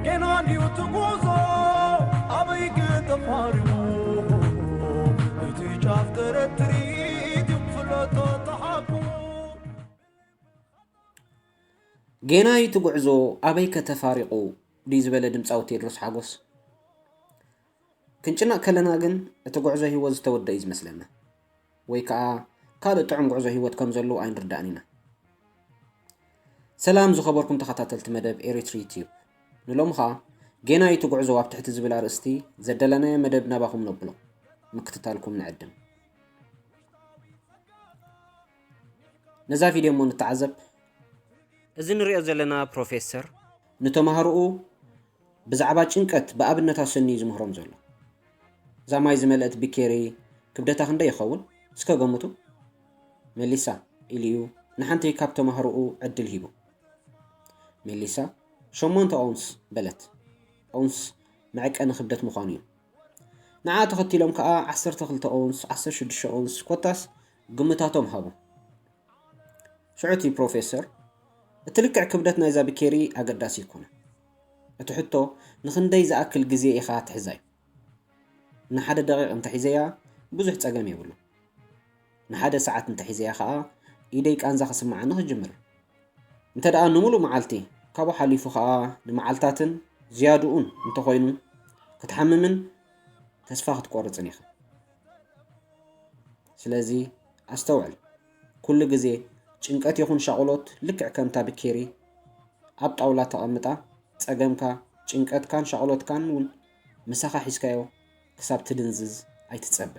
ጌና ድዩ እቲ ጉዞ ኣበይ ግን ተፋሪሙ? እቲ ጫፍ ተረትሪት እዩ ክፍለጦ ተሓቁ። ጌና እዩ እቲ ጉዕዞ ኣበይ ከተፋሪቑ ድዩ ዝበለ ድምፃዊ ቴድሮስ ሓጎስ። ክንጭነቕ ከለና ግን እቲ ጉዕዞ ህይወት ዝተወደ እዩ ዝመስለና፣ ወይ ከዓ ካልእ ጥዑም ጉዕዞ ህይወት ከም ዘለዎ ኣይንርዳእን ኢና። ሰላም ዝኸበርኩም ተኸታተልቲ መደብ ኤሪትሪ ቲዩብ፣ ንሎሚ ኸዓ ጌና እዩ እቲ ጉዕዞ ኣብ ትሕቲ ዝብል ኣርእስቲ ዘደለናዮ መደብ ናባኹም ነብሎ። ምክትታልኩም ንዕድም። ነዛ ቪድዮ እሞ ንተዓዘብ። እዚ ንሪኦ ዘለና ፕሮፌሰር ንተምሃሮኡ ብዛዕባ ጭንቀት ብኣብነት ኣሰንዩ ዝምህሮም ዘሎ። እዛ ማይ ዝመልአት ቢኬሪ ክብደታ ክንደይ ይኸውን? እስከ ገምቱ። ሜሊሳ ኢሉ እዩ ንሓንቲ ካብ ተምሃሮኡ ዕድል ሂቡ። ሜሊሳ ሸሞንተ ኦንስ በለት። ኦንስ መዐቀኒ ክብደት ምዃኑ እዩ። ንዓ ተኸቲሎም ከኣ ዓሰርተ ክልተ ኦንስ፣ ዓሰርተ ሽዱሽተ ኦንስ ኮታስ ግምታቶም ሃቡ። ሽዑ እቲ ፕሮፌሰር፣ እቲ ልክዕ ክብደት ናይዛ ቢኬሪ ኣገዳሲ ኣይኮነን። እቲ ሕቶ ንኽንደይ ዝኣክል ግዜ ኢኻ ትሕዛ እዩ። ንሓደ ደቂቕ እንተሒዘያ ብዙሕ ጸገም የብሉን። ንሓደ ሰዓት እንተሒዘያ ኸኣ ኢደይ ቃንዛ ክስምዓኒ ክጅምር እዩ። እንተ ደኣ ንምሉእ መዓልቲ፣ ካብኡ ሓሊፉ ኸኣ ንመዓልታትን ዝያድኡን እንተኾይኑ ክትሓምምን ተስፋ ክትቆርጽን ኢኻ። ስለዚ ኣስተውዕል፣ ኩሉ ግዜ ጭንቀት ይኹን ሻቕሎት ልክዕ ከምታ ብኬሪ ኣብ ጣውላ ተቐምጣ ጸገምካ፣ ጭንቀትካን ሻቕሎትካን እውን ምሳኻ ሒዝካዮ ክሳብ ትድንዝዝ ኣይትጸበ።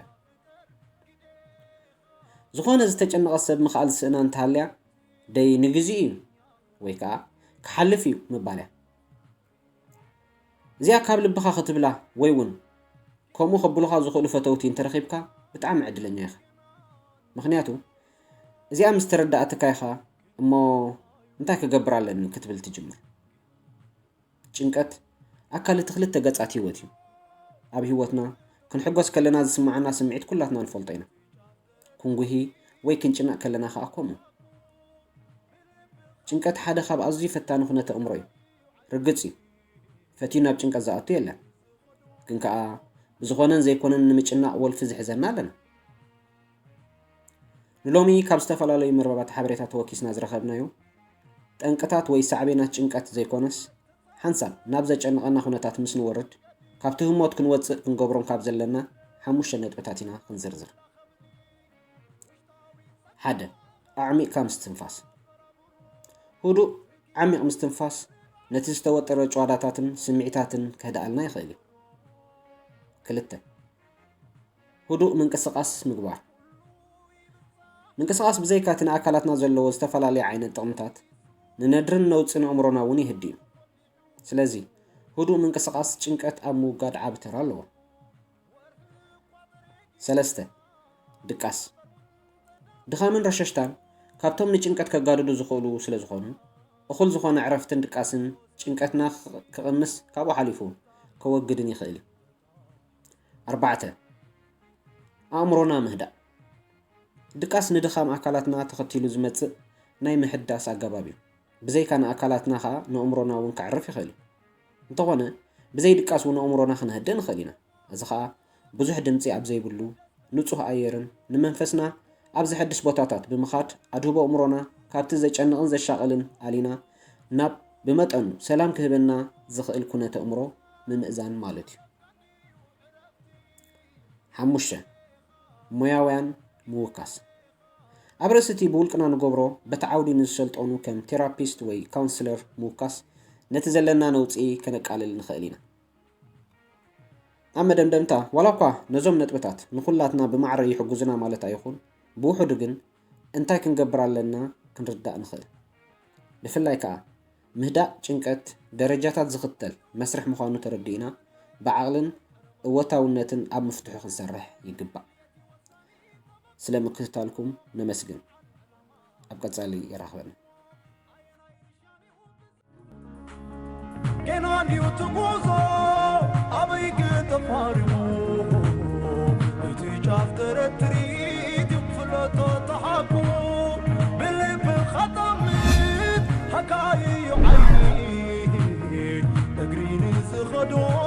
ዝኾነ ዝተጨነቐ ሰብ ምኽኣል ዝስእና እንተሃልያ ደይ ንግዚኡ እዩ ወይ ከዓ ክሓልፍ እዩ ምባል እያ። እዚኣ ካብ ልብኻ ክትብላ ወይ እውን ከምኡ ከብሉኻ ዝኽእሉ ፈተውቲ እንተረኺብካ ብጣዕሚ ዕድለኛ ኢኻ። ምኽንያቱ እዚኣ ምስ ተረዳእትካ ኢኻ እሞ እንታይ ክገብር ኣለኒ ክትብል ትጅምር። ጭንቀት ኣካል እቲ ክልተ ገጻት ህይወት እዩ። ኣብ ህይወትና ክንሕጎስ ከለና ዝስምዓና ስምዒት ኩላትና ንፈልጦ ኢና። ክንጉሂ ወይ ክንጭነቕ ከለና ኸኣ ከምኡ። ጭንቀት ሓደ ካብ ኣዝዩ ፈታኒ ኩነተ ኣእምሮ እዩ። ርግጽ እዩ፣ ፈትዩ ናብ ጭንቀት ዝኣቱ የለን። ግን ከኣ ብዝኾነን ዘይኮነን ንምጭናቕ ወልፊ ዝሕዘና ኣለና። ንሎሚ ካብ ዝተፈላለዩ መርበባት ሓበሬታ ተወኪስና ዝረኸብናዮ ጠንቅታት ወይ ሳዕቤናት ጭንቀት ዘይኮነስ ሓንሳብ ናብ ዘጨንቐና ኩነታት ምስ ንወርድ ካብቲ ህሞት ክንወጽእ ክንገብሮም ካብ ዘለና ሓሙሽተ ነጥብታት ኢና ክንዝርዝር። ሓደ፣ ኣዕሚቕካ ምስትንፋስ። ህዱእ ዓሚቕ ምስትንፋስ ነቲ ዝተወጠረ ጭዋዳታትን ስምዒታትን ከህድኣልና ይኽእል እዩ። ክልተ፣ ህዱእ ምንቅስቓስ ምግባር። ምንቅስቓስ ብዘይካ እቲ ንኣካላትና ዘለዎ ዝተፈላለየ ዓይነት ጥቕምታት ንነድርን ነውጽን ኣእምሮና እውን ይህድእ እዩ። ስለዚ ህዱእ ምንቅስቓስ ጭንቀት ኣብ ምውጋድ ዓቢ ተራ ኣለዎ። ሰለስተ፣ ድቃስ። ድኻምን ረሸሽታን ካብቶም ንጭንቀት ከጋድዱ ዝኽእሉ ስለ ዝኾኑ እኹል ዝኾነ ዕረፍትን ድቃስን ጭንቀትና ክቕንስ ካብኡ ሓሊፉ ከወግድን ይኽእል እዩ። ኣርባዕተ፣ ኣእምሮና ምህዳእ። ድቃስ ንድኻም ኣካላትና ተኸቲሉ ዝመጽእ ናይ ምህዳስ ኣገባብ እዩ። ብዘይካ ንኣካላትና ኸኣ ንኣእምሮና እውን ከዕርፍ ይኽእል እዩ። እንተኾነ ብዘይ ድቃስ እውን ኣእምሮና ክነህድእ ንኽእል ኢና። እዚ ኸኣ ብዙሕ ድምጺ ኣብ ዘይብሉ ንጹህ ኣየርን ንመንፈስና ኣብ ዘሐድስ ቦታታት ብምኻድ ኣድህቦ ኣእምሮና ካብቲ ዘጨንቕን ዘሻቕልን ኣሊና ናብ ብመጠኑ ሰላም ክህበና ዝኽእል ኩነተ ኣእምሮ ምምእዛን ማለት እዩ። ሓሙሽተ፣ ሞያውያን ምውካስ። ኣብ ርእሲ እቲ ብውልቅና ንገብሮ በቲ ዓውዲ ንዝሰልጠኑ ከም ቴራፒስት ወይ ካውንስለር ምውካስ ነቲ ዘለና ነውጺ ከነቃልል ንኽእል ኢና። ኣብ መደምደምታ ዋላ እኳ ነዞም ነጥብታት ንኹላትና ብማዕረ ይሕጉዙና ማለት ኣይኹን፣ ብውሑዱ ግን እንታይ ክንገብር ኣለና ክንርዳእ ንኽእል። ብፍላይ ከኣ ምህዳእ ጭንቀት ደረጃታት ዝኽተል መስርሕ ምዃኑ ተረዲእና ብዓቕልን እወታውነትን ኣብ ምፍትሑ ክንሰርሕ ይግባእ። ስለ ምክትታልኩም ነመስግን። ኣብ ቀጻሊ የራኽበና። ጌና ድዩ እቲ ጉዞ ኣበይ ግን ተፋሪሙ? እቲ ጫፍ ተረትሪት እዩ ክፍለጦ ተሓቁ። ብልቢ ኸጠምት ሃካይ እዩ ዓይኒ እግሪ Don't